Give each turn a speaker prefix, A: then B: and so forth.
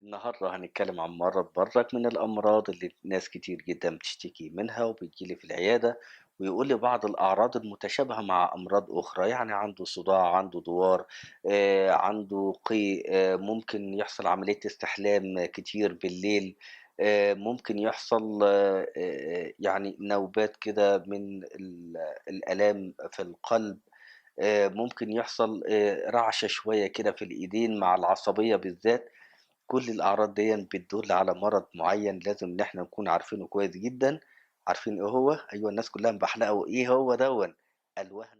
A: النهارده هنتكلم عن مرض برضك من الأمراض اللي ناس كتير جدًا بتشتكي منها وبتيجي لي في العيادة، ويقول لي بعض الأعراض المتشابهة مع أمراض أخرى، يعني عنده صداع، عنده دوار، عنده قيء، ممكن يحصل عملية استحلام كتير بالليل، ممكن يحصل يعني نوبات كده من الآلام في القلب. ممكن يحصل رعشة شوية كده في الإيدين مع العصبية بالذات. كل الأعراض ديًا بتدل على مرض معيّن لازم إن إحنا نكون عارفينه كويس جدًا، عارفين إيه هو؟ أيوه الناس كلها مبحلقة وإيه هو دوًا؟ الوهن